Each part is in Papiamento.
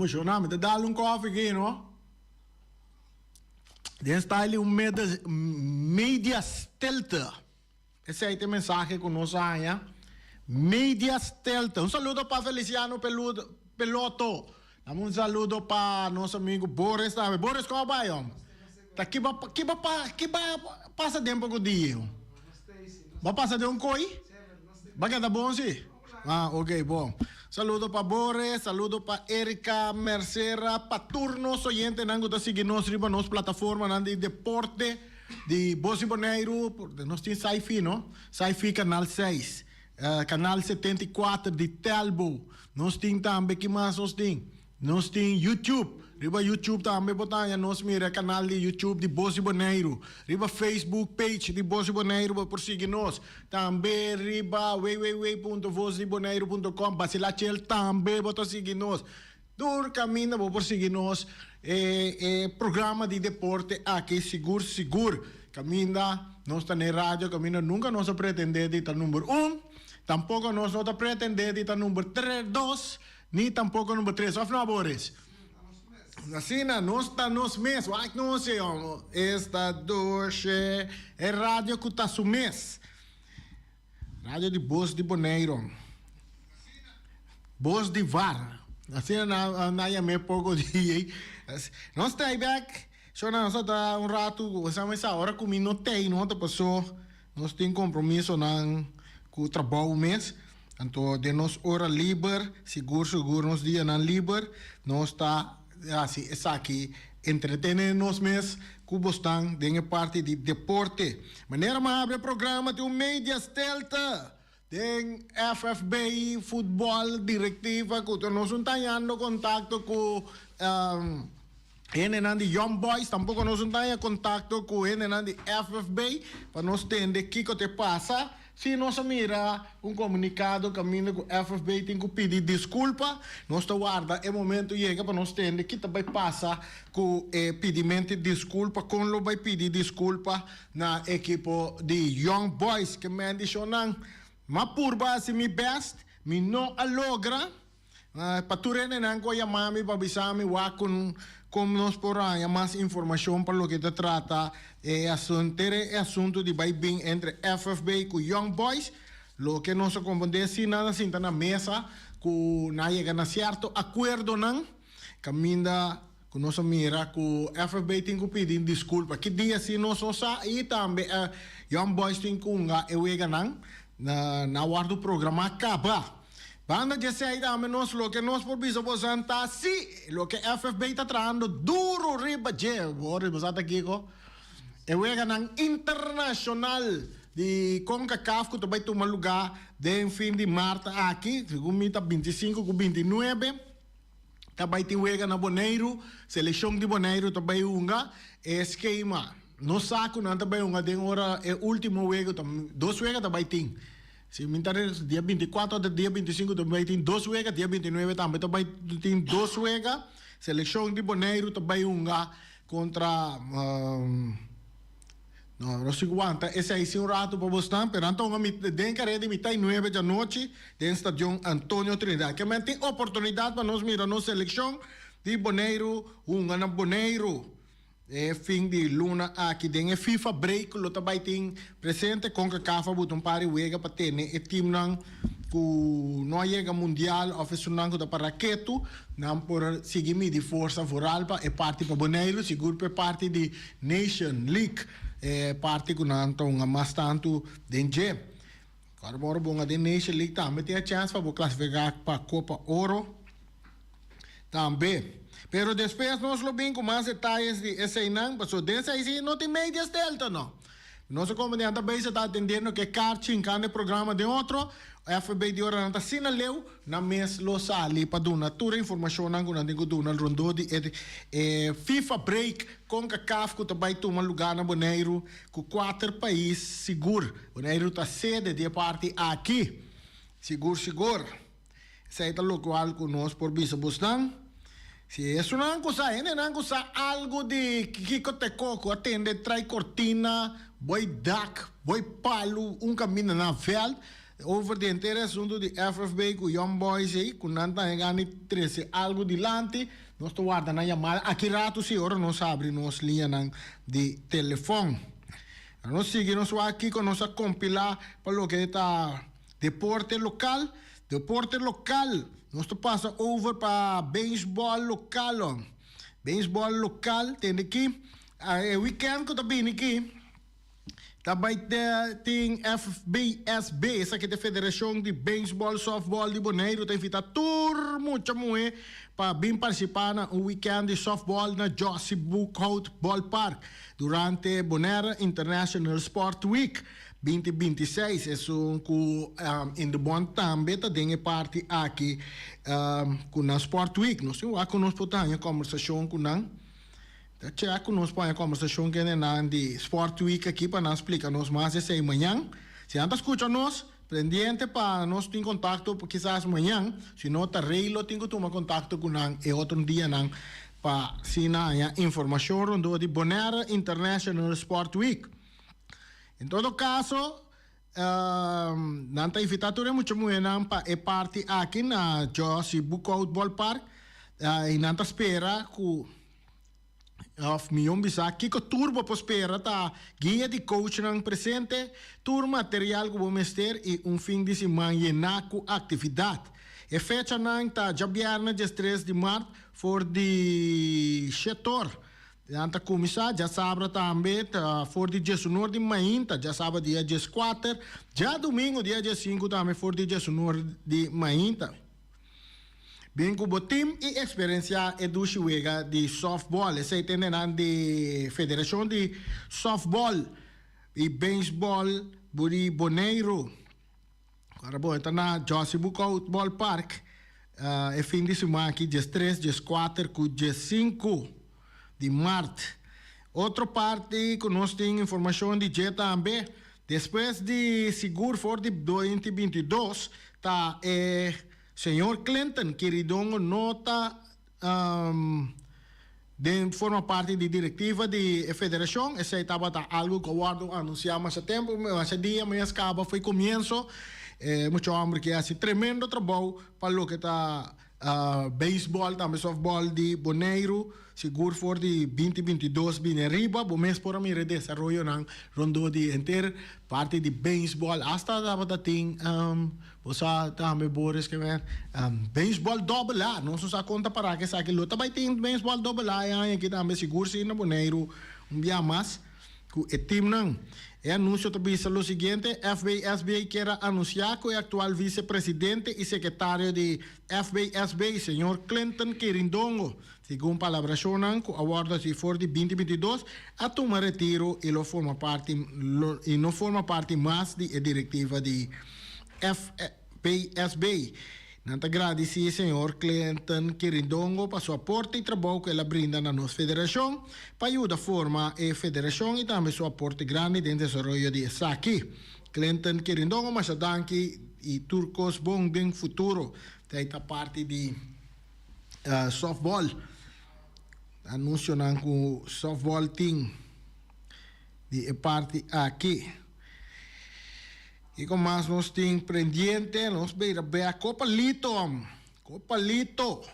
Shona, mi ta dal un koffie aki, no? Den style di un media stilte. Esei ta e mensahe ku nos a haña. Media stilte. Un saludo pa Feliciano Peloto. Dame un saludo pa nos amigo Boris tambe. Boris, kon a bai, hom? Ta ki bo ki bo ki bo pasa den poko dia, hom? Bo a pasa den un koi? Bo a keda bon si? Ah, ok, bon. Saludo pa Boris, saludo pa Erika, Mercera, pa tur nos oyentenan ku ta sigui nos riba nos plataformanan di deporte di Bos di Boneiru. Nos tin Sci-Fi, no? Sci-Fi Kanal seis, Kanal 74 di Telbo. Nos tin tambe, ki mas nos tin? Nos tin YouTube. Riba YouTube tambe bo ta haña nos mira e kanal di YouTube di Bos di Boneiru. Riba Facebook page di Bos di Boneiru bo por sigui nos. Tambe riba www.vosdiboneiru.com Basila Chel tambe bo ta sigui nos. Tur kaminda bo por sigui nos e e programa di deporte aki sigur sigur. Kaminda nos ta n'e radio kaminda nunka nos a pretende di ta number un, tampoko nos no ta pretende di ta number tres dos. Ni tampoco number tres, of no Boris? Asina, nos ta nos mes. Wak nos e homo. Esta doshe. E radio cu ta su mes. Radio di Bos di Boneiro. Bos di VAR. Asina na, na yam'é poco di. Nos ta bek. Shona, nos ta un rato, esa ora cu mi no tey, no ta paso. Nos tin compromisonan cu trabou mes, anto den nos ora liber, sigur sigur nos dianan liber, nos ta haci esaki, entretene nos mes cu bosnan den e parti di deporte. Manera mi a habri e programa tin un media stilte den FFB Futbol Directiva cu nos un ta hañando contacto cu. Hendenan di Young Boys tampoco nos no ta haña contacto cu hendenan di FFB pa nos tende kico te pasa. Si nos a mira un comunicado caminda cu FFB tin cu pidi disculpa, nos ta warda e momento yega pa nos tende ki ta bay pasa cu e pidimento di disculpa, con lo bay pidi disculpa na ekipo di Young Boys. Ke mendicionnan, m'a purba haci mi best, mi no a logra. Pa tur hendenan ku a yama mi pa bisa mi wak kon kon nos por haña mas informashon pa loke ta trata e asuntere e asuntu di bai bin entre FFB ku Young Boys. Loke nos a komprondé si nan a sinta na mesa ku nan a yega na sierto akuerdonan kaminda ku nos a mira ku FFB tin ku pidi diskulpa. Ki dia si nos no sa i tambe Young Boys tin ku hunga e weganan na nan a wòrdu programá kaba. Banda di esei tambe nos loke nos por bisa bosan ta si loke FFB ta trahando duro riba dje. Boris, bo sa ta kiko? E weganan internashonal di Concacaf ku ta bai tuma lugá den fin di mart aki, segun mi ta 25 ku 29, ta bai tin wega na Boneiru. Selekshon di Boneiru ta bai hunga e skema. Nos sa ku nan ta bai hunga den ora e ultimo wega, dos wega ta bai tin. Si mi ta res dia 24 ata dia 25 ta bai tin dos wega, dia 29 tambe ta bai tin dos wega. Selekshon di Boneiru ta bai hunga kontra no, no si wanta esei si un ratu pa bosnan, pero nan ta hunga mi den kare di mitad nuebe djanochi den stadion Antonio Trinidad. Ke men tin oportunidat pa nos mira nos selekshon di Boneiru hunga na Boneiru. E fin di luna aki den e FIFA break lo ta bai tin presente Concacaf a buta un par di wega pa tene e teamnan cu no a yega mundial of esunnan cu ta pa raketu nan por sigui midi forsa vooral pa e parti pa Boneiru sigur pa e parti di Nation League e parti cu nan ta hunga mas tantu den dje. Ora bo ora bo hunga den Nation League tambe tin e chance pa bo clasifica pa Copa Oro. Tambe. Pero despues nos lo bin cu mas detayes di eseynan, pasobra den esey si no tin media stelta no. Nos a comedian ta bezig ta atendiendo ke karchi hincando e programa den otro, FB di ora nan ta asina leu, nan mes lo sali pa duna tur e informacionnan cu nan tin cu duna rondó di e e FIFA break Concacaf cu ta bay tuma lugar na Boneiru cu cuater pais sigur. Boneiru ta sede di e parti aki. Sigur sigur. Esei ta lokual ku nos por bisa bosnan. Si esunnan ku sa, hendenan ku sa algu di kiko te koko, a tende trai kortina, boi dak, boi palu, un kaminda na vèlt. Over di henter e asuntu di FFB ku Young Boys ei, ku nan ta hega ni trese algu dilanti, nos ta warda nan yamada aki ratu si ora nos habri nos liñanan di telefòn. Nos sigui nos wak kiko nos a kompilá pa loke ta deporte lokal. Deporte lokal, nos ta pasa over pa beisbòl lokal. Beisbòl lokal, tende ki e wikènt ku ta bini aki. Ta bai tin FBSB, esaki ta e Federashon di Beisbòl Sòftbòl di Boneiru, ta invitá tur mucha muhé pa bin partisipá na un wikènt di sòftbòl na Jossy Boekhout Ballpark durante Bonaire International Sport Week 2026. Esun ku Indebon tambe ta den e parti aki ku nan Sport Week. Nos tin wak ku nos por ta haña kòmbersashon ku nan. Ta chek ku nos pone kombersashon ku hendenan di Sport Week aki pa nan splika nos mas esei mañan. Si nan ta skucha nos, pendiente pa nos tin kontakto kisas mañan, si no ta Rey lo tin ku tuma kontakto ku nan e otro dianan pa asina haña informashon rondó di Bonaire International Sport Week. En todo kaso, nan ta invitá tur e mucha muhénan pa e parti aki na Jossy Boekhout Ballpark i nan ta spera ku. Of mihó bisa, kiko tur bo por spera ta guia di coachnan presente, tur material ku bo mester i un fin di siman yená ku aktividat. E fechanan ta djabièrnè diestres di mart for di shetor. Nan ta kuminsá djasabra tambe ta for di diesunor di mainta, djasabra dia dieskuater, djadumingu dia diesinku tambe for di diesunor di mainta. Bin ku bo tim i eksperensiá e dushi wega di sòftbòl. Esei ta hendenan di Federashon di Sòftbòl i Beisbòl di Boneiru. Ora bo ta na Jossy Boekhout Ballpark e fin di siman aki, diestres, dieskuater ku diesinku di mart. Otro parti ku nos tin informashon di dje tambe, despues di sigur for di 2022 ta e Señor Clinton Kiridongo no ta den forma parti di directiva di e federacion. Esey tabata algo cu a wordo anuncia masha tempo, masha dia mes caba foi comienzo. E mucha homber ki haci tremendo trabou pa loke ta Beisbòl, tambe sòftbòl di Boneiru, sigur for di 2022 bini ariba, bo mes por a mira e desaroyonan rondó di henter parti di beisbòl. Asta tabata tin, bo sa tambe Boris ke men, beisbòl dòbel A. Nos no sa kon ta pará ku esaki. Lo ta bai tin beisbòl dòbel A e aña aki tambe, sigur si na Boneiru un bia mas. Ku e timnan. E anunsio ta bisa lo siguiente, FBSB kier a anunsiá ku e aktual vise presidente i sekretario di FBSB, señor Clinton Kirindongo, segun palabrashonnan ku a wòrdu hasi for di 2022, a tuma retiro i lo forma parti i no forma parti mas di e direktiva di FBSB. Nan ta gradisí señor Clinton Kirindongo pa su aporte i trabou ku el a brinda na nos federashon pa yuda forma e federashon i tambe su aporte grandi den desaroyo di esaki. Clinton Kirindongo masha danki i tur kos bon den futuro. Esei ta parti di softball. Anunsionan ku softball tin di e parti aki. Kiko mas nos tin prendiente? Nos bira bea Copa Lito am. Copa Lito.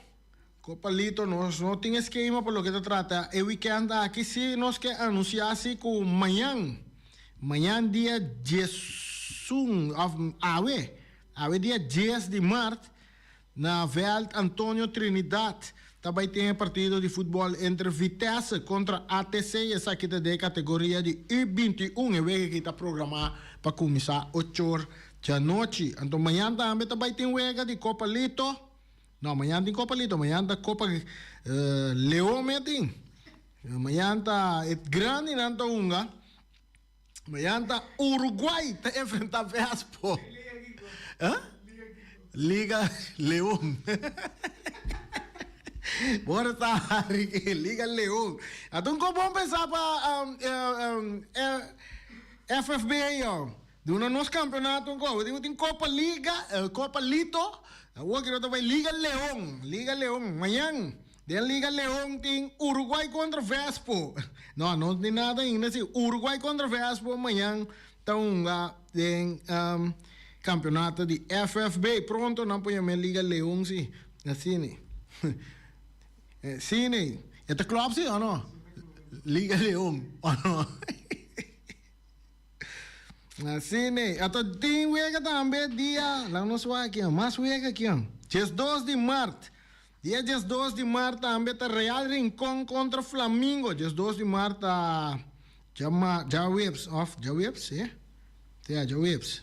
Copa Lito nos no tin eskema pa loke ta trata e weekend aki. Si nos ke anuncia si ku mañan, mañan dia 11 of awe, awe dia 10 di mart, Na vèlt Antonio Trinidad ta bai tin e partido di futbòl entre Vitesse kontra ATC. Esaki ta den e kategoria di U 21. E wega aki ta programá pa kuminsá ochor djanochi. Anto mañan tambe ta bai tin wega di Kopa Lito. No, mañan tin Kopa Lito, mañan ta Kopa Leon me tin. Mañan ta e grandinan ta hunga. Mañan ta Uruguay ta enfrenta Vespo. Liga Leon. Bora ta hari Liga Leon. Anto un bon pensa pa FFB yo. Duna nos campeonato un ko. Tin Copa Liga, Copa Lito. Awor ki no ta bai Liga Leon. Liga Leon. Mañan. Den Liga Leon tin Uruguay contra Vespo. No, no tin nada ainda si. Uruguay contra Vespo mañan ta hunga den um, Campeonato di FFB. Pronto nan por yam'é Liga Leon si. Asina. Si ne. E ta klòp si o no? Liga Leon o no? Asina. Ato tin wega tambe dia, laga nos wak aki, mas wega aki. 12 di mart. Dia 12 di mart tambe ta Real Rincon kontra Flamingo. 12 di mart ta djaweps òf djaweps, sí? Sí, djaweps.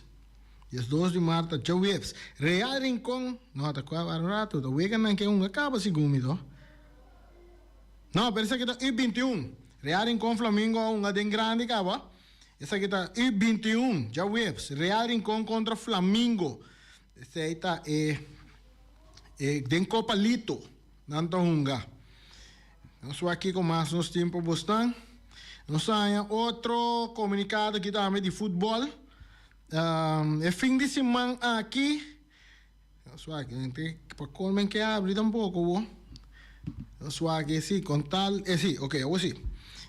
12 di mart ta djaweps. Real Rincon, no, ta kua un ratu, ta weganan ke hunga kaba segun mi to. No, pero esaki ta U21. Real Rincon Flamingo a hunga den grandi kaba. Esaki ta U21, djaweps. Real Rincon kontra Flamingo. Esei ta e e den Copa Lito nan ta hunga. Nos wak kiko mas nos tin pa bosnan. Nos a haña otro komunikado aki tambe di futbòl. E fin di siman aki, nos wak pa kon men ke abri tampoko bo. Nos wak si kon tal e si oke awor si.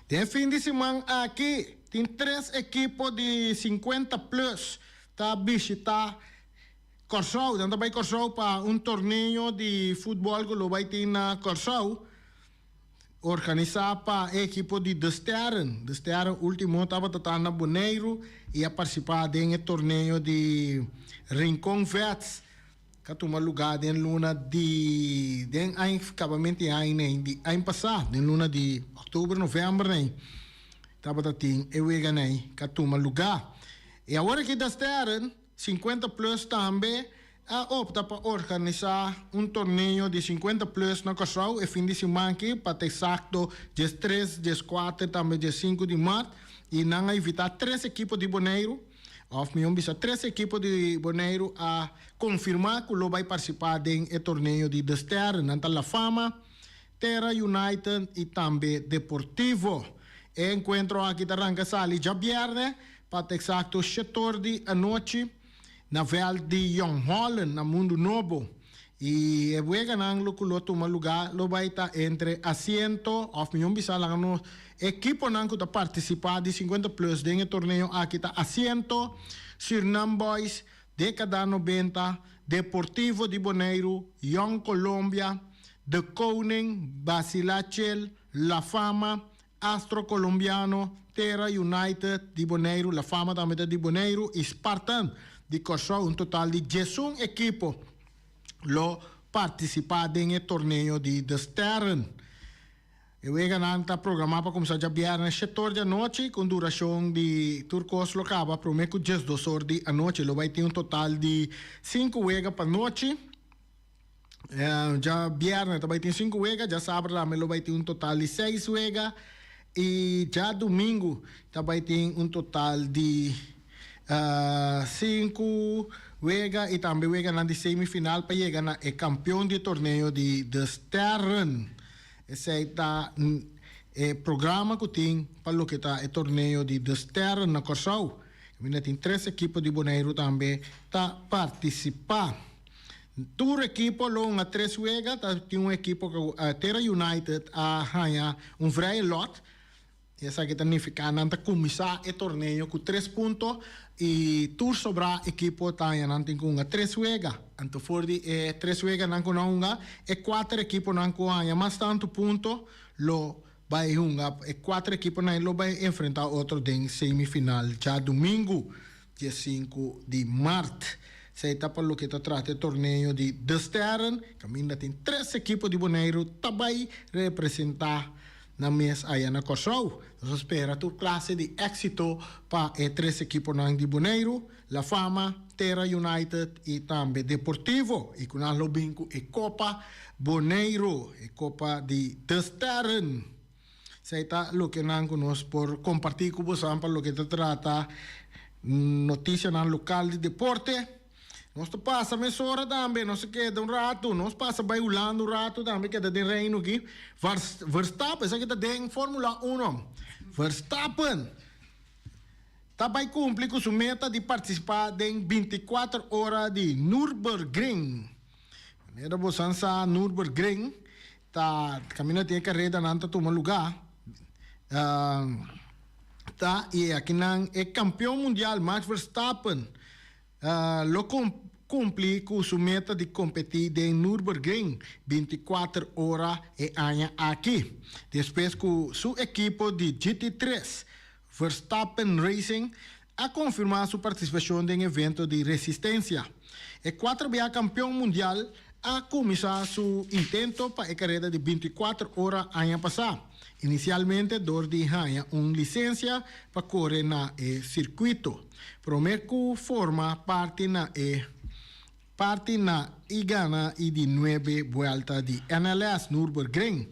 Den e fin di siman aki tin tres ekipo di sinkuenta plus ta bishita Kòrsou. Nan ta bai Kòrsou pa un torneo di futbòl ku lo bai tin na Kòrsou, organisá pa e ekipo di De Sterren. De Sterren último tabata ta na Boneiru i a partisipá den e torneo di Rincon Vets ku a tuma lugá den luna di den aña kabamento di aña nei di aña pasá den luna di òktober novèmber nei tabata tin e wega nei ku a tuma lugá. I awor aki De Sterren, 50 plus tambe a opta pa organisá un torneo di 50 plus na Kòrsou e fin di siman aki, pa ta eksakto 13, 14 tambe 15 di mart, i nan a invitá tres ekipo di Boneiru, òf mihó bisa tres ekipo di Boneiru a konfirmá ku lo bai partisipá den e torneo di De Sterren. Nan ta La Fama, Terra United i tambe Deportivo. E enkuentro aki ta ranka sali djabièrnè pa ta eksakto shetor di anochi na vèlt di Jong Holland na Mundu Nobo. I e weganan lo ku lo tuma lugá lo bai ta entre Asiento òf mihó bisa laga nos ekiponan ku ta partisipá di 50 plus den e torneo aki ta Asiento, Surinam Boys, Dékada 90, Deportivo di Boneiru, Jong Colombia, De Koning, Basilachel, La Fama, Astro Colombiano, Terra United di Boneiru, La Fama tambe ta di Boneiru, i Spartan di Kòrsou. Un total di 11 ekipo lo partisipá den e torneo di De Sterren. E weganan ta programá pa kuminsá djabièrnè shetor di anochi ku un durashon di tur kos lo kaba promé ku 12 or di anochi. Lo bai tin un total di sinku wega pa nochi. Djabièrnè ta bai tin sinku wega, djasabra tambe lo bai tin un total di seis wega i djadumingu ta bai tin un total di sinku wega i tambe weganan di semifinal pa yega na e kampion di e torneo di De Sterren. Esei ta e programa ku tin pa loke ta e torneo di De Sterren na Kòrsou. Kaminda tin tres ekipo di Boneiru tambe ta partisipá. Tur ekipo lo hunga tres wega, ta tin un ekipo ku Terra United a haña un vrije lot. Esaki ta nifiká nan ta kuminsá e torneo ku tres punto i tur sobrá ekipo ta haña nan tin ku hunga tres wega. Anto for di e tres weganan ku nan hunga, e kuater ekiponan ku haña mas tantu punto lo bai hunga, e kuater ekiponan lo bai enfrentá otro den semifinal djadumingu 15 di mart. Esei ta pa loke ta trata e torneo di De Sterren, kaminda tin tres ekipo di Boneiru ta bai representá nan mes aya na Kòrsou. Nos a spera tur klase di éksito pa e tres ekiponan di Boneiru, La Fama, Terra United i tambe Deportivo i ku nan lo bin ku e Kopa Boneiru, e Kopa di De Sterren. Esei ta lokenan ku nos por kompartí ku bosan pa loke ta trata notisianan lokal di deporte. Nos ta pasa mesora tambe, nos ta keda un ratu, nos pasa bai Hulanda un ratu tambe, keda den Reino aki. Verstappen, esaki ta den Formula Uno. Verstappen ta bai kumpli ku su meta di partisipá den 24 ora di Nürburgring. Manera bosan sa Nürburgring ta kaminda tin e karedanan ta tuma lugá. Ta i akinan e kampeon mundial Max Verstappen. Lo kumpli ku su meta di kompetí den Nürburgring 24 ora e aña aki, despues ku su ekipo di GT3, Verstappen Racing, a konfirmá su partisipashon den evento di resistensia. E kuater bia kampion mundial a kuminsá su intento pa e kareda di 24 ora aña pasá, inisialmente dor di haña un lisensia pa kore na e sirkuito. Promé ku forma parti na e parti na i gana i di nuebe buelta di NLS Nürburgring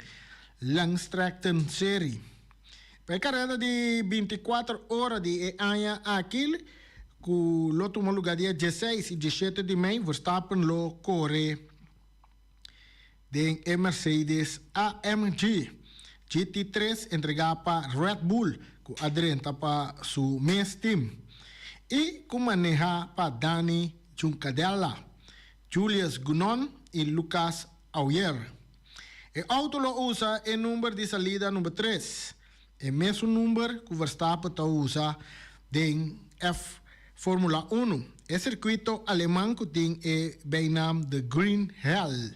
Langstrecken Serie. Pa e kareda di 24 ora di e aña aki ku lo tuma lugá dia 16 i 17 di mei, Verstappen lo kore den e Mercedes AMG GT3 entregá pa Red Bull ku a drenta pa su mes tim i ku manehá pa Dani Juncadella, Julius Gunon i Lucas Auer. E outo lo usa e number di salida number tres, e mesun number ku Verstappen ta usa den F Formula Uno, e sirkuito aleman ku tin e bijnaam The Green Hell.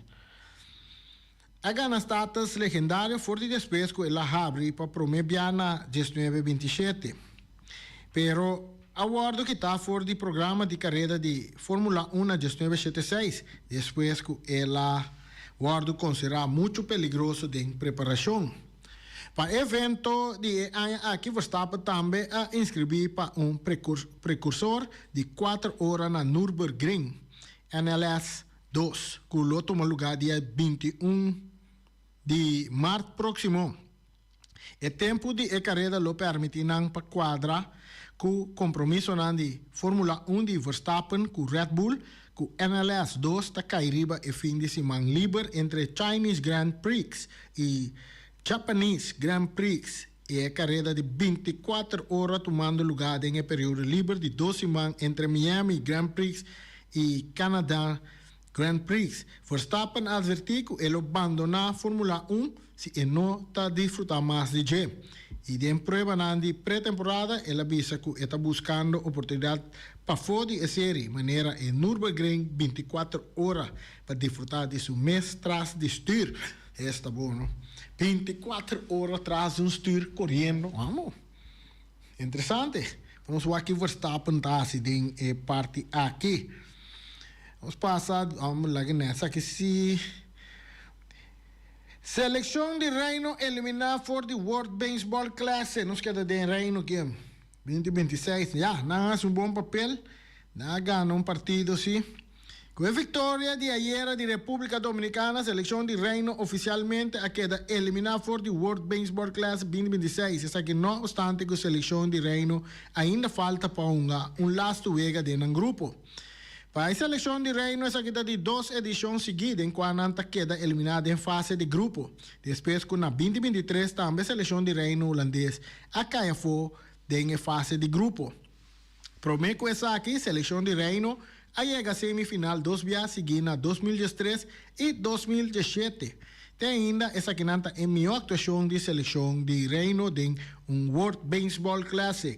A gana status legendario for di despues ku el a habri pa promé bia na 1927, pero a wòrdu kitá for di programa di kareda di Formula Un na 1976 despues ku el a wòrdu konsiderá muchu peligroso den preparashon. Pa e evento di e aña aki Verstappen tambe a inskribí pa un prekursor di kuater ora na Nürburgring, NLS 2, ku lo tuma lugá dia 21 di mart próksimo. E tempu di e kareda lo pèrmití nan pa kuadra ku kompromisonan di Fórmula Un di Verstappen ku Red Bull, ku NLS 2 ta kai riba e fin di siman liber entre Chinese Grand Prix i Japanese Grand Prix i e kareda di 24 ora tumando lugá den e periodo liber di dos siman entre Miami Grand Prix i Canada Grand Prix. Verstappen a advertí ku e lo bandoná Fórmula Un si e no ta disfrutá mas di dje. I den pruebanan di pretemporada el a bisa ku e ta buskando oportunidat pafó di e seri, manera e Nürburgring 24 ora, pa disfrutá di su mes tras di stür. Esta bon, no? 24 ora tras di un stür koriendo. Amo! Interesante. Nos wak ki Verstappen ta hasi den e parti aki. Nos pasa, laga net esaki si. Selekshon di Reino eliminá for di World Baseball Classic. Nos keda den Reino aki. 2026. Ya, nan a hasi un bon papel. Nan a gana un partido si. Ku e viktoria di ayera di Repúblika Dominikana, selekshon di Reino ofisialmente a keda eliminá for di World Baseball Classic 2026. Esaki no opstante ku selekshon di Reino ainda falta pa hunga un lastu wega den nan grupo. Pa e selekshon di Reino esaki ta di dos edishon siguí den kua nan ta keda eliminá den fase di grupo, despues ku na 2023 tambe selekshon di Reino Hulandes a kai afó den e fase di grupo. Promé ku esaki, selekshon di Reino a yega semifinal dos bia siguí na 2013 i 2017. Te ainda esakinan ta e mihó aktuashon di selekshon di Reino den un World Baseball Classic.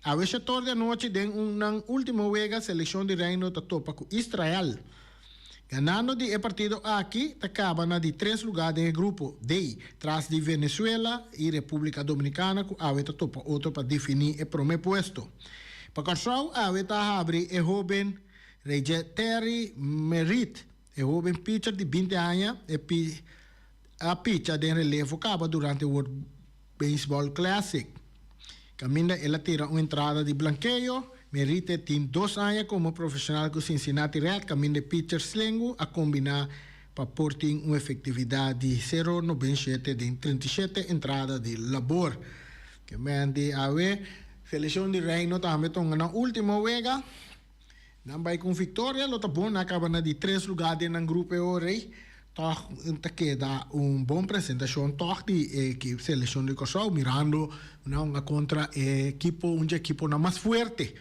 Awe shator di anochi den un nan último wega selekshon di Reino ta topa ku Israel. Ganando di e partido aki ta kaba na di tres lugá den e grupo D, tras di Venezuela i Repúblika Dominikana ku awe ta topa otro pa definí e promé puesto. Pa Kòrsou awe ta habri e hóben Rejeterry Merritt, e hóben pitcher di 20 aña e a picha den relevo kaba durante World Baseball Classic. Kaminda el a tira un entrada di blankeo. Merite tin dos aña komo profeshonal ku Cincinnati Reds kaminda e pitcher slengu a kombiná pa por tin un efektividat di 0,97 den 37 entrada di labor. Ke men di awe, selekshon di Reino tambe tonga nan último wega. Nan bai ku un viktoria, lo ta bon nan kaba na di tres lugá den nan grupo e ora ei. Tòg ta keda un bon presentashon tòg di e selekshon di Kòrsou mirando nan hunga kontra e ekipo un dje ekiponan mas fuerte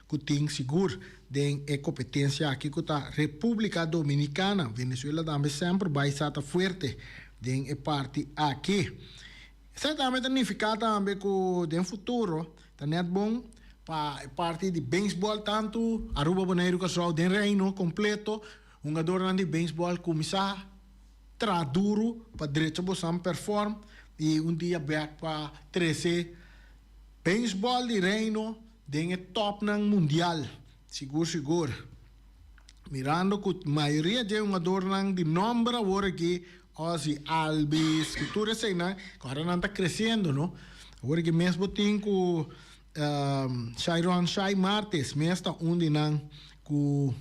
ku tin sigur den e kompetensia aki ku ta Repúblika Dominikana. Venezuela tambe semper bai sa ta fuerte den e parti aki. Esei tambe ta nifiká tambe ku den futuro ta nèt bon. Pa e parti di beisbòl tantu Aruba, Boneiru, Kòrsou den Reino kompleto hungadornan di beisbòl kuminsá traha duru pa drecha bosan pèrfòrm i un dia bèk pa trese beisbòl di Reino den e tòpnan mundial. Sigur sigur. Mirando ku mayoria dje hungadornan di nòmber awor aki, Ozzie Albies, ku tur eseinan, ku ora nan ta kresiendo no. Awor aki mes bo tin ku Shairon Shai Martes mes ta un di nan ku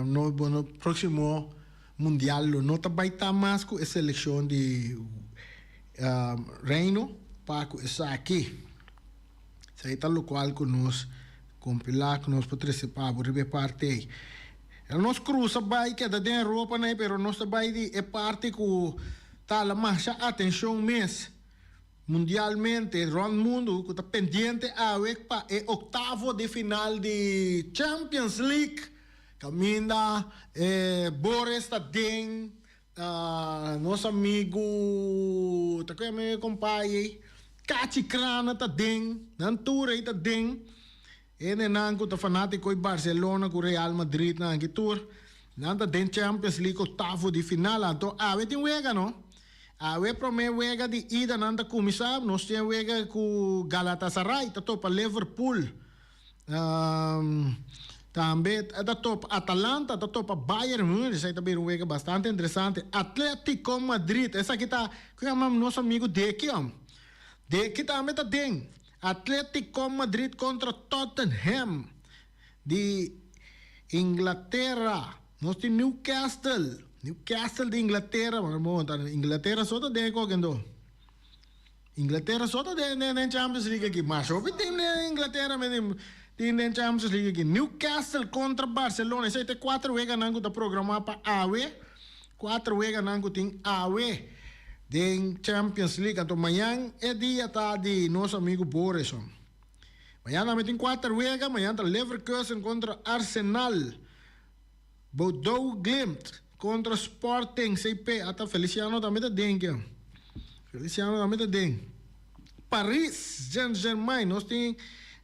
no bueno próksimo mundial lo no ta bai ta mas ku e selekshon di Reino pa ku esaki. Esei ta lokual ku nos kompilá ku nos por trese pa bo riba e parti ei. Nos krusa bai keda den Europa nei pero nos ta bai di e parti ku ta hala masha atenshon mes mundialmente rònt mundu ku ta pendiente awe pa e oktavo di final di Champions League kaminda e Boris ta den Nos amigu, ta koe mi kompai ei, Kachi Krana ta den, nan tur ei ta den. Hendenan ku ta fanátiko di Barcelona ku Real Madrid nan aki tur, nan ta den Champions League oktavo di final. Anto awe tin wega no. Awe promé wega di ida nan ta kuminsá, nos tin e wega ku Galatasaray ta topa Liverpool. Tambe ta topa Atalanta, ta topa Bayern Munich, esaki ta bira un wega bastante interesante. Atletico Madrid, esaki ta ku yama nos amigo Deki hom. Deki tambe ta den. Atletico Madrid kontra Tottenham di Inglatera. Nos tin Newcastle, Newcastle di Inglatera, Inglatera so ta den e koken do. Inglatera so ta den den Champions League aki. Mas hopi team den Inglatera me tin tin den Champions League aki. Newcastle kontra Barcelona. Esei ta e kuater weganan ku ta programá pa awe. Kuater weganan ku tin awe den Champions League. Anto mañan e dia ta di nos amigu Boris. Mañan tambe tin kuater wega. Mañan ta Leverkusen kontra Arsenal. Bodø Glimt kontra Sporting CP. Ata Feliciano tambe ta den ke. Feliciano tambe ta den. Paris Saint Germain nos tin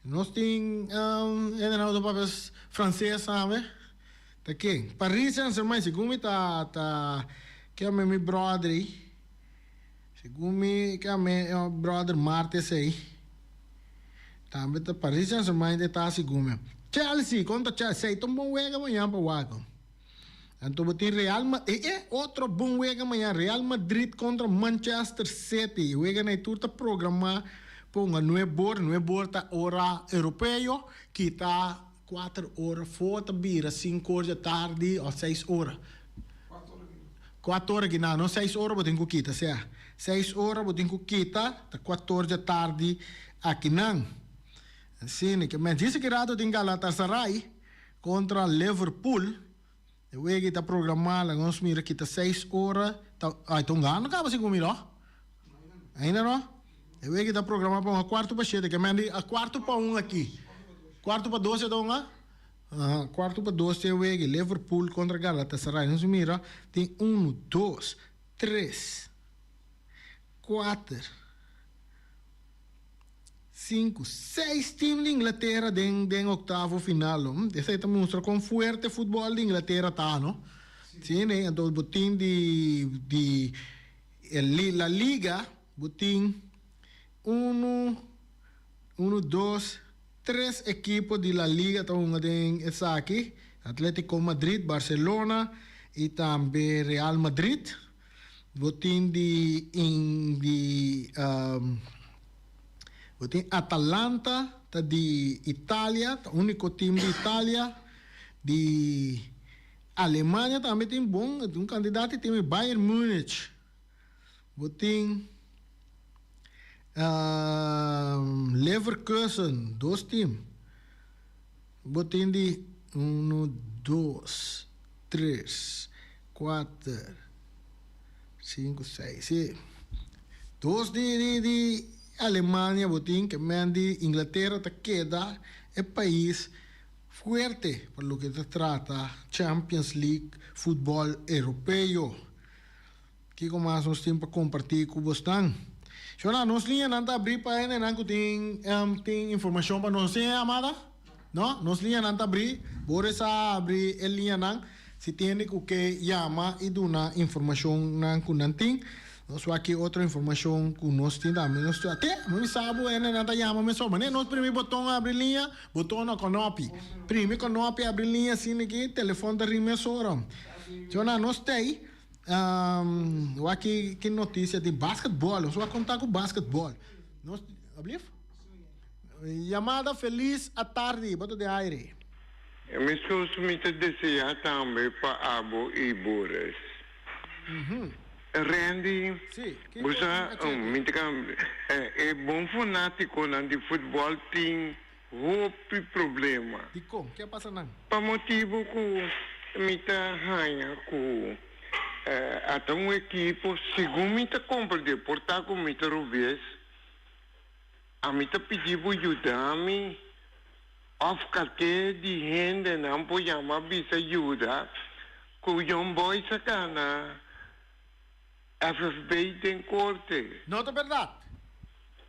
nos tin hende nan ta papia franses tambe. Ta ken? Paris Saint Germain segun mi ta ta ke ame mi brother ei. Segun mi ke ame brother Martes ei. Tambe ta Paris Saint Germain e ta segun mi. Chelsea kontra Chelsea ta un bon wega mañan pa wak. Anto bo tin Real Ma e e otro bon wega mañan Real Madrid kontra Manchester City. E weganan ei tur ta programá pa un a nuebe or. Nuebe or ta ora europeo kita kuater ora for ta bira sinku or dja tardi òf seis ora. Kuater ora ki nan no seis ora bo tin ku kita sea seis ora bo tin ku kita ta kuater or dja tardi akinan. Asina ke men djis ki rato tin Galatasaray kontra Liverpool e wega ta programá laga nos mira kita seis ora ta ay ta un gana kaba segun mi no ainda no e wega ta programá pa un a kuarto pa shete ke men di a kuarto pa un aki kuarto pa dos e ta un a Aha, kuartu pa dos tin e wega, Liverpool kontra Galatasaray. Nos mira tin unu, dos, tres, kuater, sinku, seis tim di Inglatera den den oktavo final. Esei ta mustra kon fuerte futbòl di Inglatera ta, no? Si, ne? Anto bo tin di di La Liga bo tin unu, unu, dos. Tres ekipo di La Liga ta hunga den esaki, Atletico Madrid, Barcelona y tambe Real Madrid. Bo tin di di bo tin Atalanta ta di Italia, ta unico team di Italia. Di Alemania tambe tin bon un cantidad di team, Bayern Munich. Bo tin Leverkusen, dos team. Bo tin di uno, dos, tres, kuater, sinku, seis, si. Dos di di di Alemania bo tin, ke men di Inglatera ta keda e pais fuerte pa loke ta trata Champions League futbòl europeo. Kiko mas nos tin pa kompartí ku bosnan? Shona, nos liñanan ta abrí pa hendenan ku tin tin informashon pa nos. Tin yamada? No? Nos liñanan ta abrí. Boris a abrí e liñanan si tin hende ku ke yama i duna informashonnan ku nan tin. Nos wak ki otro informashon ku nos tin tambe. Nos tin, te, mi sa bo hendenan ta yama mesora. Manera nos primi boton abri liña, boton no konopi. Primi konopi abri liña asina aki, telefon ta ring mesora. Shona, nos tei. Wak ki ki noticia di basketball. Nos wak konta ku basketball. Nos, ablief? Yamada felis atardi, bo ta den aire. Meskos mi ta desea tambe pa abo y Boris. Randy, bo sa mi ta e bon fanaticonan di futbol tin hopi problema. Dikon? Ke a pasa nan? Pa motibu ku mi ta haña ku ata un ekipo, segun mi ta komprendé, por ta ku mi ta robes, ami ta pidi bo yuda mi òf kalke di hendenan por yama bisa yuda ku Young Boys a gana FFB den korte. No ta bèrdat.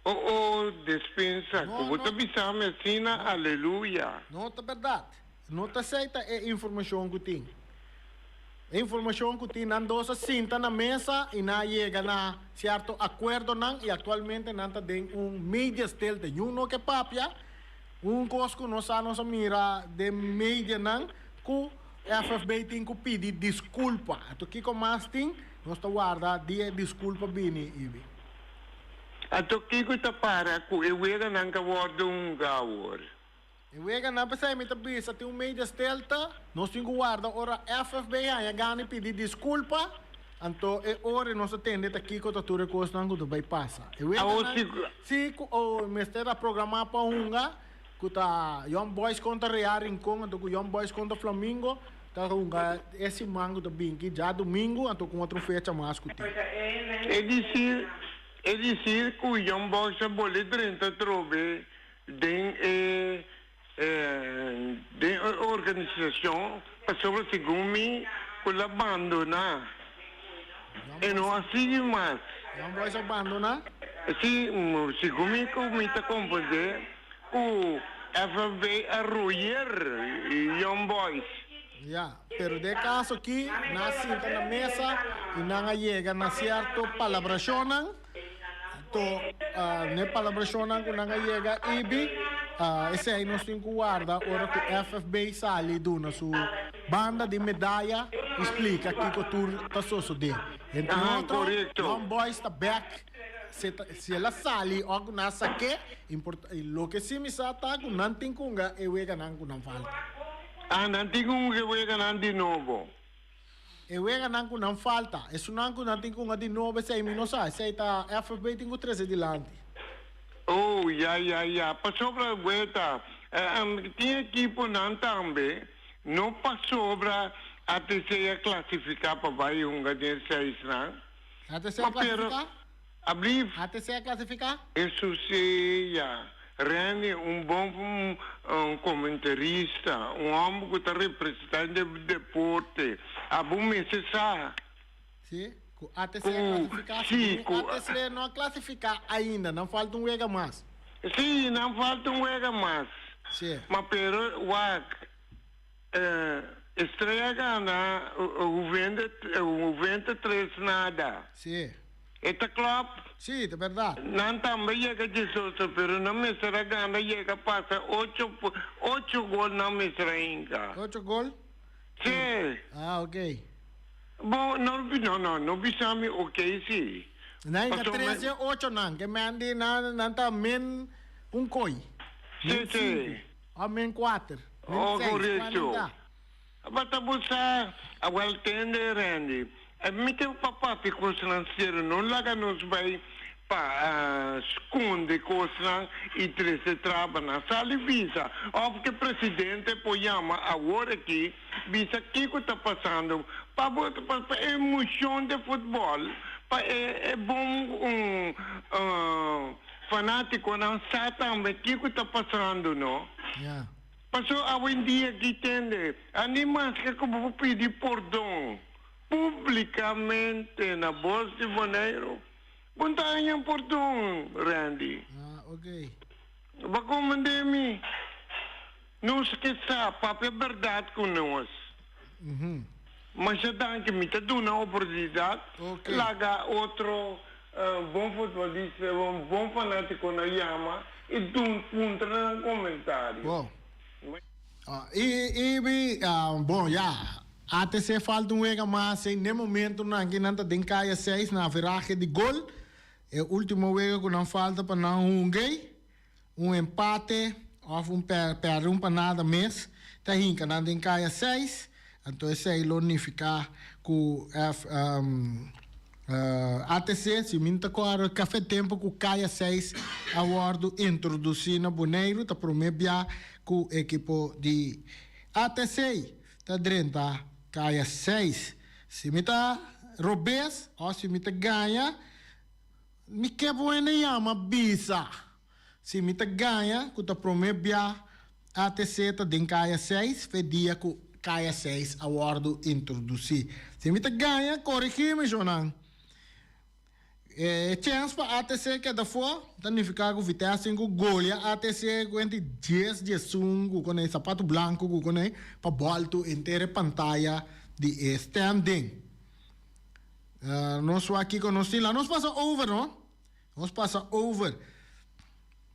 O o, despensa, No, ku bo ta no. bisa mi asina, aleluya. No ta bèrdat. No ta esei ta e informashon ku tin. E informashon ku tin, nan dos a sinta na mesa i nan a yega na sierto akuerdonan i aktualmente nan ta den un media stilte. Niun no ke papia. Un kos ku nos sa, nos a mira den medianan ku FFB tin ku pidi diskulpa. Anto kiko mas tin? Nos ta warda di e diskulpa bini, Ibi. Anto kiko ta para ku e weganan ka wòrdu hunga awor? E weganan, p'esei mi ta bisa, tin un media stelta. Nos tin ku warda ora FFB haña gana i pidi diskulpa. Anto e ora nos ta tende ta kiko ta tur e kosnan ku ta bai pasa. E weganan si ku mester a programá pa hunga. Ku ta Young Boys kontra Real Rincon anto ku Young Boys kontra Flamingo ta hunga e siman ku ta binki djadumingu anto ku otro fecha mas ku tin. E disir e disir ku Young Boys a bole drenta atrobe den e den e organisashon pasobra segun mi ku la bandona e no a sigui mas. Young Boys a bandona? Si, segun mi ku mi ta komprende. Ku FFB a royer Young Boys. Ya, pero den e kaso aki nan a sinta na mesa i nan a yega na sierto palabrashonnan. Anto n'e palabrashonnan ku nan a yega ibi, esei nos tin ku warda ora ku FFB sali duna su banda di medaya i splika kiko tur ta sosodé. Entre otro, Young Boys ta bèk. Si el a sali o ku nan a sak'é, loke si mi sa ta ku nan tin ku hunga e weganan ku nan falta. Ah, nan tin ku hunga e weganan di nobo. E weganan ku nan falta. Esunnan ku nan tin ku hunga di nobo esei mi no sa. Esei ta FFB tin ku trese dilanti. Oh, ya, ya, ya. Pasobra weta, tin ekiponan tambe, no pasobra ATC a klasifiká pa bai hunga den seisnan. ATC a klasifiká? Ablief. ATC a klasifiká? Eso si, ya. Randy, un bon komentarista, un hòmber ku ta representá den deporte. Abo mester sa. Si, ku ATC a klasifiká. Si, ku. ATC no a klasifiká ainda, nan falta un wega mas. Si, nan falta un wega mas. Si. Ma pero, wak. Estrella gana Juvente tres nada. Sí. E ta klop? Sí, ta berdad. Nan tambe yega diesocho, pero nan mester a gana yega pasa ocho, ocho gol nan mester a hinka. Ocho gol? Sí. Ah, ok. Bo, no, no, no, no bisa mi ok sí. Nan hinka tres den ocho nan, ke men di nan, nan ta min un koi. Sí, sí. Ò min kuater, min Oh, seis, korekto. kuarenta. Bata bo sa, awel tende, Randy. Mi tin pa papia kosnan serio, no laga nos bai pa skonde kosnan i trese trabanan. Sali bisa, òf ke presidente por yama awor aki, bisa kiko ta pasando, pa bo, pa e emoshon di futbòl, pa e bon Fanaticonan sa tambe kico ta pasando no. Ja. Paso awendia ki tende a ni maske cu bo pidi pordon publicamente na Bos di Boneiru. Bon ta haña pordon, Randy. Ah, ok. Bo komprendé mi? Nos ke sa papia bèrdat ku nos. Masha danki, mi ta duna oportunidat laga otro bon futbolista, bon fanátikonan yama i dun puntra nan komentario. I i bon ya, ATC falta un wega mas ei n'e momentonan aki nan ta den kaya seis na averahe di gol. E ultimo wega ku nan falta pa nan hunga ei. Un empate of un perde un pa nada mes ta hinca nan den caya seis, anto esey lo nifica cu ATC, si mi no ta corda, cafe tempo cu caya seis a wordo introduci na Boneiru ta prome bia cu ekipo di ATC ta drenta caya seis. Si mi ta robes of si mi ta gaña, Mi ke bo hende yama bisa si mi ta gaña ku ta promé bia ATC ta den kaya seis fe dia ku kaya seis a wòrdu introdusí. Si mi ta gaña korigí mi shownan. E chèns pa ATC keda afó ta nifiká ku Vitesse tin ku golia ATC ku enti dies diesun ku konei sapatu blanku ku konei pa bòltu henter e pantaya di e standing. Nos wak kiko nos tin la. Nos pasa over no. Nos pasa over.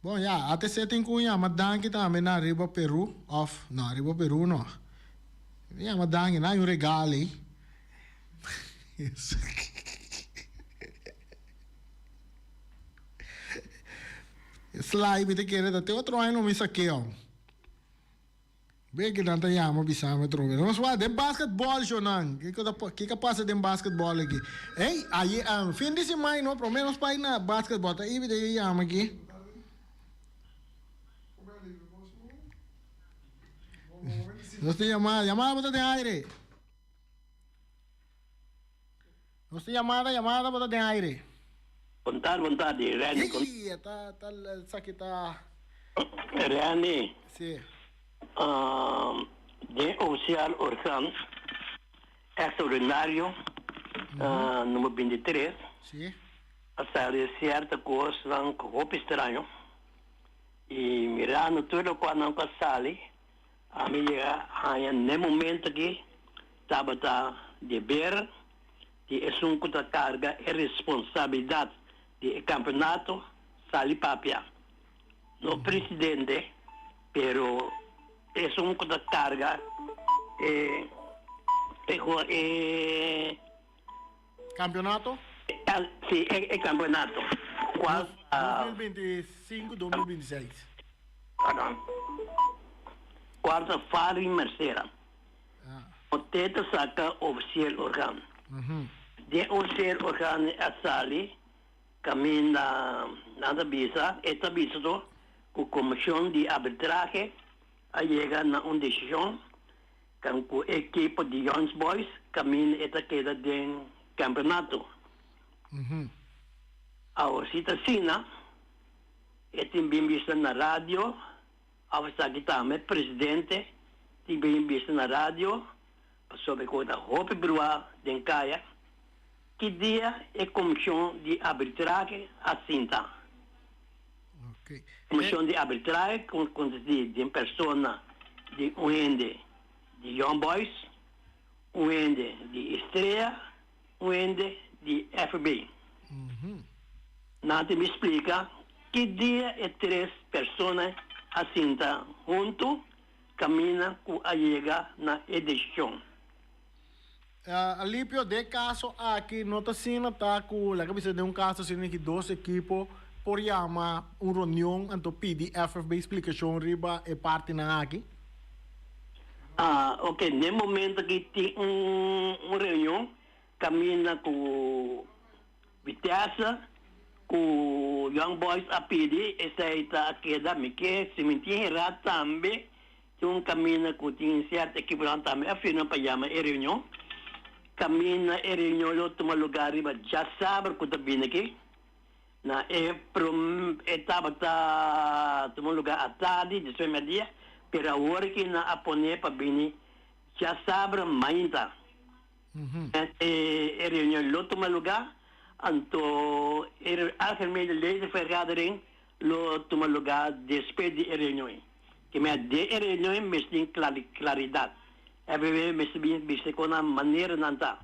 Bon ya, ATC tin ku yama danki tambe na Riba Peru of no Riba Peru no. Yama danki na hay un regalo ei. Sly mi ta kere ta te otro aña lo mi sakeo. Be kinan ta yama bisa mi atrobe. Nos wak den basketball shonan. Kiko ta kiko a pasa den basketball aki? Ey, aye fin di siman no, prome nos bai na basketball. Ta Ibi ta yama aki. Nos tin yamada. Yamada bo ta den aire. Nos tin yamada, yamada bo ta den aire. Bon tardi, bon tardi, Randy. Ey, ta ta esaki ta. Randy. Si. Den ofisial organ extraordinario number 23. Si. A sali cierto cosnan cu hopi straño y mirando tur locual nan cu a sali ami yega haña n'e momento aki tabata deber di esun ku ta karga e responsabilidat di e kampeonato sali papia. No presidente, pero esun ku ta karga e e. Kampeonato? Si, e kampeonato. Kual ta. 2025, 2026. Pardon. Kual ta Fari Mercera. Ote ta saka ofisiel organ. Den ofisiel organ a sali kaminda nan ta bisa, e ta bisa to ku komishon di arbitrahe a yega na un desishon kan ku e ekipo di Young Boys kaminda e ta keda den kampeonato. Awor si ta asina e tin bin bisa na radio. Of esaki tambe presidente tin bin bisa na radio pasobra e koe ta hopi brua den kaya. Ki dia e komishon di arbitrahe a sinta? Komishon di arbitrahe konsisti den persona di un hende di Young Boys, un hende di Estrella, un hende di FB. Nan tin mi splika ki dia e tres persona a sinta huntu kaminda ku a yega na e desishon. Alipio, den e kaso aki no ta asina ta ku laga bisa den un kaso asina ki dos ekipo por yama un reunion anto pidi FFB splikashon riba e partinan aki? Ah, oke, den momento aki tin un reunion kaminda ku Vitesse ku Young Boys a pidi esei ta keda mi ke si mi tin hera tambe tin un kaminda ku tin sierto ekiponan tambe a firma pa yama e reunion kaminda e reunion lo tuma lugar riba djasabra ku ta bini aki na e prom e tabata tuma lugar atardi despues merdia pero awor aki nan a pone pa bini djasabra mainta. E reunion lo tuma lugá. Anto e algemene ledenvergadering lo tuma lugá despues di e reunion. Kemey den e reunion mester tin klaridat. FBB mester bin bisa kon nan manera nan ta.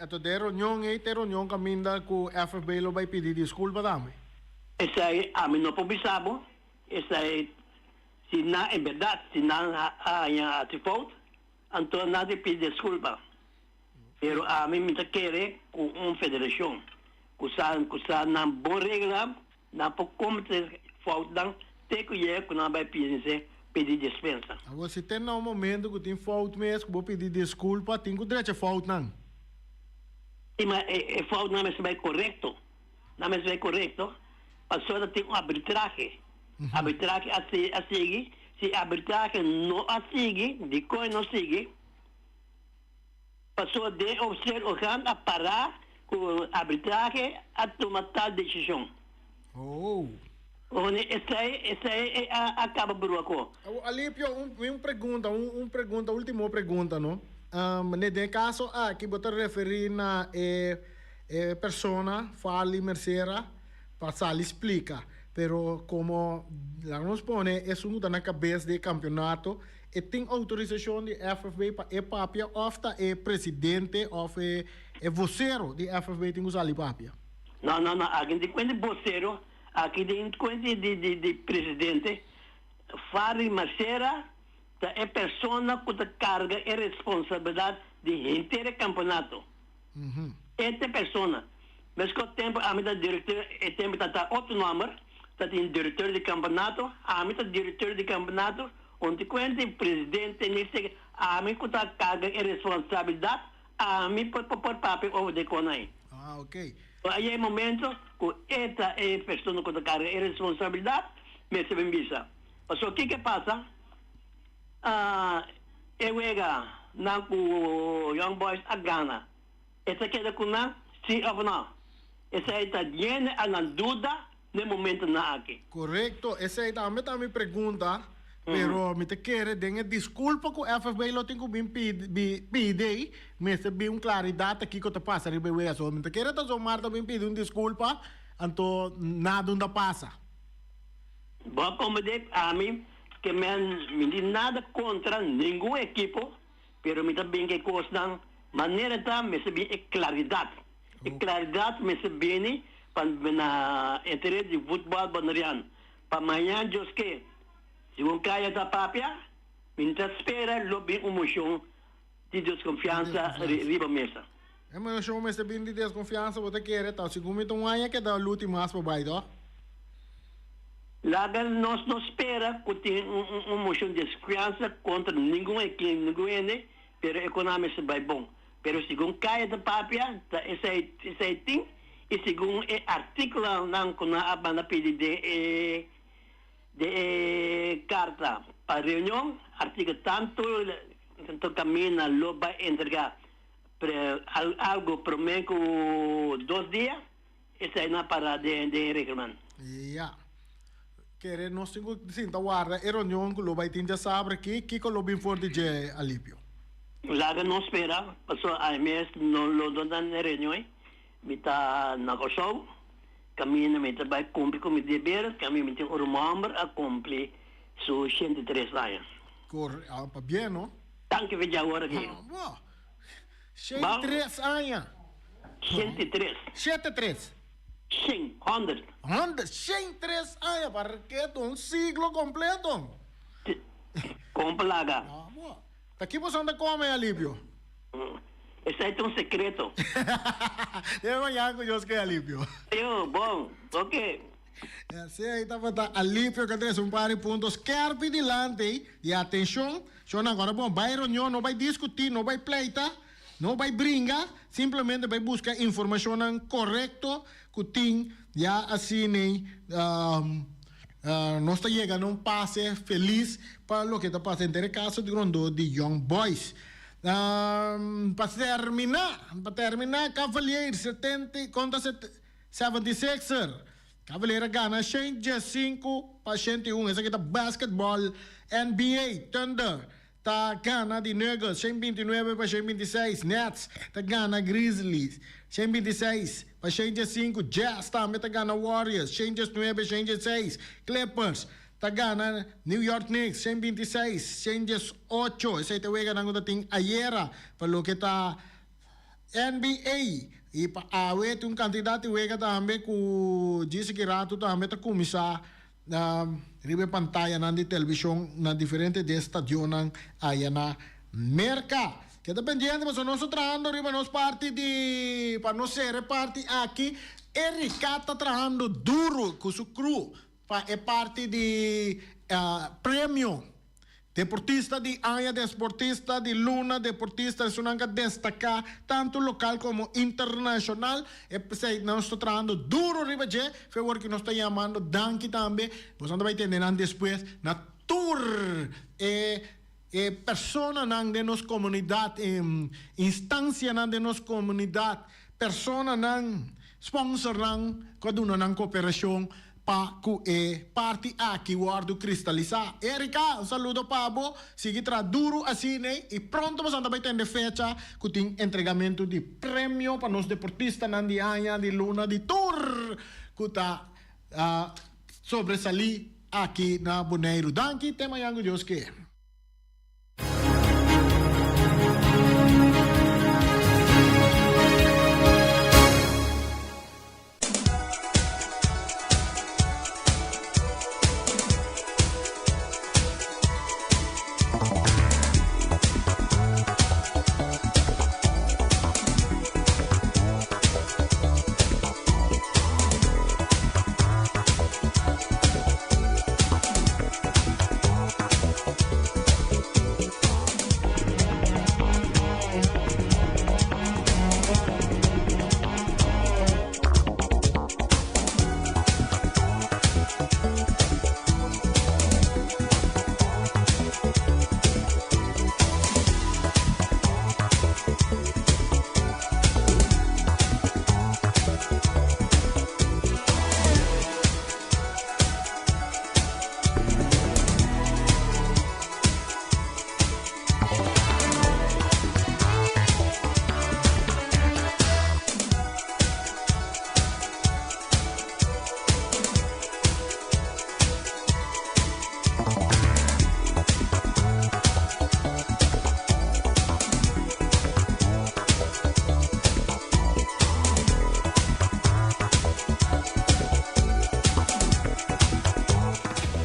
Anto den e reunion ei ta e reunion kaminda ku FFB lo bai pidi diskulpa tambe? Esei ami no por bisa bo. Esei si nan en bèrdat si nan a haña hasi fout anto nan tin pidi diskulpa. Pero ami mi ta kere ku un federashon ku sa ku sa nan bon regla nan por komete foutnan te ku yega ku nan bai pidi pidi dispensa. Awor si te na un momento ku tin fout mes ku bo pidi diskulpa tin ku drecha foutnan. Si ma e foutnan mester bai korekto nan mester bai korekto pasobra tin un arbitrahe arbitrahe a a sigui si arbitrahe no a sigui dikon e no sigui. Pasobra den ofisiel organ a para ku arbitrahe a tuma tal desishon. Oh. One esei esei e a kaba brua ko. Awor Alipio un un pregunta un un pregunta ultimo pregunta no. Ne den e kaso aki bo ta referi na e e persona Farley Mercera pa sali splika pero komo laga nos pone esun ku ta na kabes di e kampionato E tin outorisashon di FFB pa e papia òf ta e presidente òf e e vosero di FFB tin ku sali papia? No, no, no, aki tin kuenta di bosero, aki tin kuenta di di di presidente. Farley Marcera ta e persona ku ta karga e responsabilidat di henter e kampeonato. E ta e persona. Meskos tempu ami ta direktor, e tempu ta ta otro nòmber, ta tin direktor di kampeonato, ami ta direktor di kampeonato, Konsecuente e presidente mester ami cu ta carga e responsabilidad ami por por papia over de con ai. Ah, ok. So a yega e momento cu e ta e persona cu ta carga e responsabilidad mester bin bisa. Pasobra kico a pasa? Ah, e wega nan cu Young Boys a gana, e ta keda cu nan si of no? Esey ta yene a nan duda n'e momentonan aki. Korekto, esei tambe ta mi pregunta, pero mi ta kere den e diskulpa ku FFB lo tin ku bin pidi, mester bin un klaridat ta kiko ta pasa riba e wea. So mi ta kere ta Zomar ta bin pidi un diskulpa, anto nada un ta pasa. Bo a komprendé ami ke men mi tin nada kontra ningun ekipo, pero mi ta bin ku e kosnan manera ta mester bin e klaridat. E claridad mester bini pa na interes di futbol Boneriano. Pa mañan Dios ke, segun Kaya ta papia, mi ta spera lo bin un mocion di desconfiansa riba mesa. E mocion mester bin di desconfiansa bo ta kere ta segun mi ta un aña keda luti mas pa bai toh? Laga nos no spera cu tin un mocion di desconfiansa contra ningun ningun hende, pero e con a mester bai bon. Pero segun Kaya ta papia, ta esei esei tin, i segun e artíkulonan ku nan a manda pidi den e den e karta pa reunion, artíkulo tantu tantu kaminda lo bai entregá pre algu promé ku dos dia, esei nan a para den den e regleman. Ya. Kere nos tin ku sinta warda e reunion ku lo bai tin djasabra aki, kiko lo bin for di dje, Alipio? Laga nos spera, pasobra ai mes no lo no ta na e reunion ei. Mi ta na Kòrsou, kaminda mi ta bai kumpli ku mi deber, kaminda mi tin un ruman hòmber a kumpli su 103 aña. Kor, ah, pabien no. Danki fe dje awor aki. Ah, bo. 103 aña. 103. 73. Shen, honderd. Honderd, shen tres aña, parke un siglo completo. Con plaga. Ah, bo. Ta ki boso anda come, Alipio? Esai ta un secreto. Te mañana cu Dios ke, Alipio. Yo, bon, ok. Esei tabata Alipio ke trese un par di punto skerpi dilanti y atencion, shon agora bon, bay reunion, no bay discuti, no bay pleita. No bai bringa, simplemente bai buska informashonnan korekto ku tin ya asinei nos ta yega na un pase felis pa loke ta pasa henter e kaso di rondó di Young Boys. Pa terminá, pa terminá Cavaliers 70 kontra 76er. Cavalier a gana 115 pa 101, esaki ta basketball NBA Thunder Ta gana di Nuggets 129 pa 126, Nets ta gana Grizzlies 126 pa. pa 105. Jazz tambe ta gana Warriors 119 106. Clippers ta gana New York Knicks 126 118. Esei ta e weganan ku ta tin ayera pa loke ta NBA. I pa awe tin un kantidat di wega tambe ku djis aki ratu tambe ta kuminsá riba e pantayanan di televishon na diferente di e stadionnan aya na Merka. Keda pendiente pasobra nos ta trahando riba nos parti di pa nos sera e parti aki. Erika ta trahando duro ku su crew pa e parti di premio. Deportista di aña, desportista di luna, deportista esunnan ka destaká tantu lokal komo internashonal. E p'esei nos ta trahando duro riba dje. Fewor ki nos ta yamando danki tambe. Boso ta bai tende nan despues na tur e e personanan den nos komunidat, e instansianan den nos komunidat, personanan, sponsornan ku a duna nan koperashon pa ku e parti aki wòrdu kristalisá. Erika, un saludo pa bo. Sigui traha duru asina i pronto boso ta bai tende fecha ku tin entregamentu di premio pa nos deportistanan di aña, di luna, di tur ku ta sobresalí aki na Boneiru. Danki, te mañan ku Dios ke.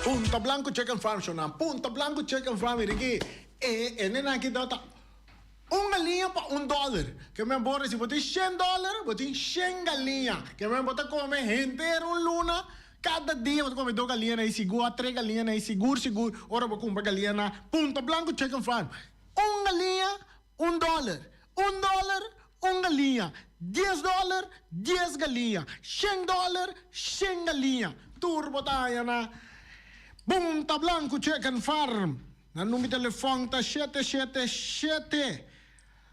Punta Blanco Chicken Farm shonan Punta Blanco Chicken Farm mira aki e e nenan aki ta un galiña pa un dollar ke men bo reci bo tin shen dollar bo tin shen galiña ke men bo ta come henter un luna cada dia bo ta come dos galiña na e sigur a tres galiña na e sigur sigur ora bo cumpra galiña na Punta Blanco Chicken Farm un galiña un dollar un dollar un galiña dies dollar dies galiña shen dollar shen galiña tur bo ta haña na Punta Blanco Chicken Farm. Nan number di telefòn ta 777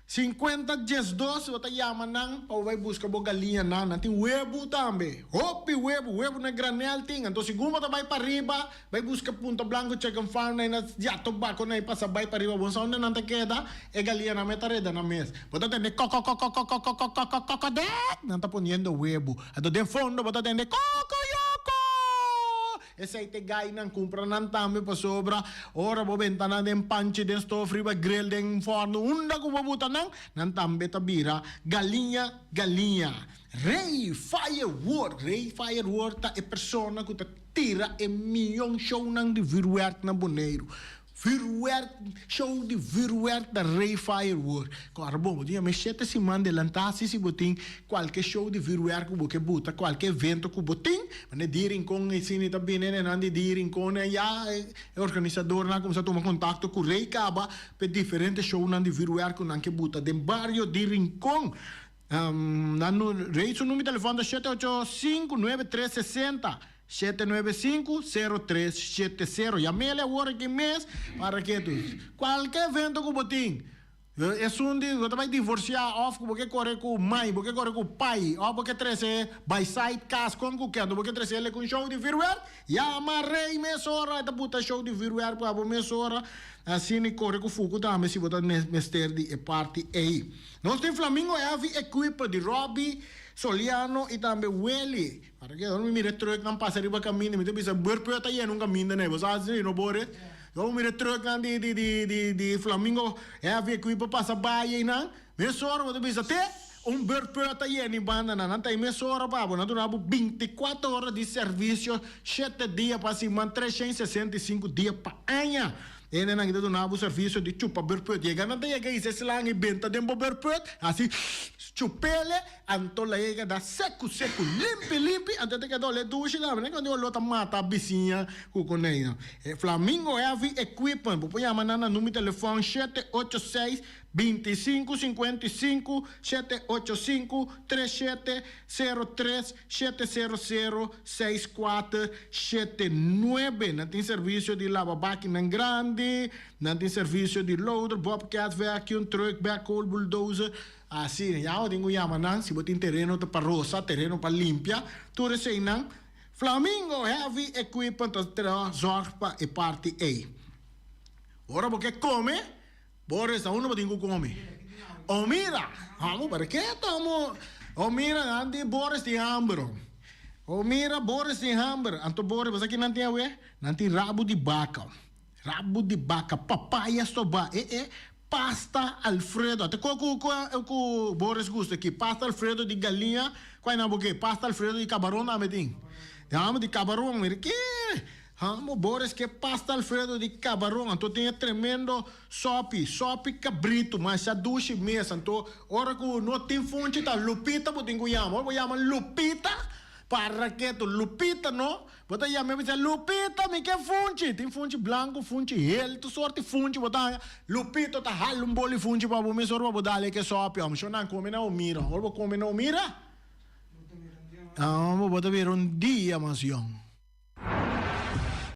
50 12. Bo ta yama nan pa bo bai buska bo galiñanan. Nan tin webu tambe. Hopi webu. Webu na granel tin. Anto segun bo ta bai pariba, bai buska Punta Blanco Chicken Farm na na ya tobako na pasa bai pariba. Bo sa unda nan ta keda? E galiñanan me ta reda nan mes. Bo ta tende kokokokokokokokokokokokokdek. Nan ta poniendo webu. Anto den fondo bo ta tende kokoyoko. Esei te gainan kumpra nan tambe pasobra ora bo benta nan den panchi, den stof, riba grill, den forno, unda ku bo buta nan, nan tambe ta bira galiña galiña. Rey Firework, Rey Firework ta e persona ku ta tira e miyon shownan di vuurwerk na Boneiru. Vuurwerk, show di vuurwerk ta Rey Firework. Kòrda bon, bo tin yama e shete siman delantá si si bo tin kualke show di vuurwerk ku bo ke buta, kualke evento ku bo tin. Mane di Rincon e sini ta bini nenan di di Rincon e ya e organisadornan a kuminsá tuma kontakto ku Rey kaba p'e diferente shownan di vuurwerk ku nan ke buta den bario di Rincon. Nan Rey su number di telefòn ta shete ocho sinku nuebe tres sesenta. 795 0370 Yam'el awor aki mes para ke tu kualke evento ku bo tin esun di bo ta bai divorsiá òf ku bo ke kore ku mai bo ke kore ku pai òf bo ke trese bai site kas kon ku kende bo ke trese el ku un show di vuurwerk yama Rey mesora e ta buta show di vuurwerk pa bo mesora asina kore ku fuku tambe si bo ta mester di e parti ei. Nos tin Flamingo Heavy Equipe di Robby. Soliano i tambe Welly. Para ke ora mi mira e trucknan pasa riba kaminda mi ta bisa Burpeo ta yena un kaminda nei. Bo sa asina no Boris? Ora mi mira e trucknan di di di di di Flamingo Heavy Equipment pasa bai einan, mesora bo ta bisa te un Burpeo ta yena e bandanan. Nan ta ei mesora pa bo. Nan duna bo bintikuater ora di servisio shete dia pa siman, 365 dia pa aña. Hendenan ki ta duna bo servisio di chupa burput. Yega nan ta yega hisa e slang i benta den bo burput, hasi chupele, anto la yega da seku seku, limpi limpi, anto e ta keda ole dushi tambe. Nan di olor ta mata bisiña ku konei. Flamingo Heavy Equipment, bo por yama nan na number di telefòn shete ocho seis, 25 55 785 37 03 700 64 79. Nan tin servisio di laba bakinan grandi, nan tin servisio di loader, bobcat, vacuum, truck, backhoe, bulldozer. Asina, ya bo tin ku yama nan si bo tin tereno ta pa rosa, tereno pa limpia, tur eseinan. Flamingo Heavy Equipment ta zorg pa e parti ei. Ora bo ke kome. Bo resta unda bo tin ku kome. O mira, amo para ke tomo. O mira, nan di Boris tin hamber. O mira, Boris tin hamber. Anto Boris, bo sa ki nan tin awe? Nan tin rabu di baka. Rabu di baka, papaya stobá, e e pasta Alfredo. Ate ko ku ku Boris gusta aki? Pasta Alfredo di galiña. Kua nan bo ke? Pasta Alfredo di kabaron tambe tin. Amo di kabaron, mira ke. Hamo Boris ke pasta Alfredo di cabaron anto tin e tremendo sopi, sopi cabrito masha dushi mes anto ora cu no tin funchi ta Lupita bo tin cu yama ora bo yama Lupita para keto Lupita no bo ta yama e bo bisa Lupita mi ke funchi tin funchi blanco funchi hel tur sorti funchi bo ta haya Lupito ta hala un boli funchi pa bo mes ora bo dale ke sopi amo shon nan come na Omira ora bo come na Omira amo bo ta bira un dia mas yong.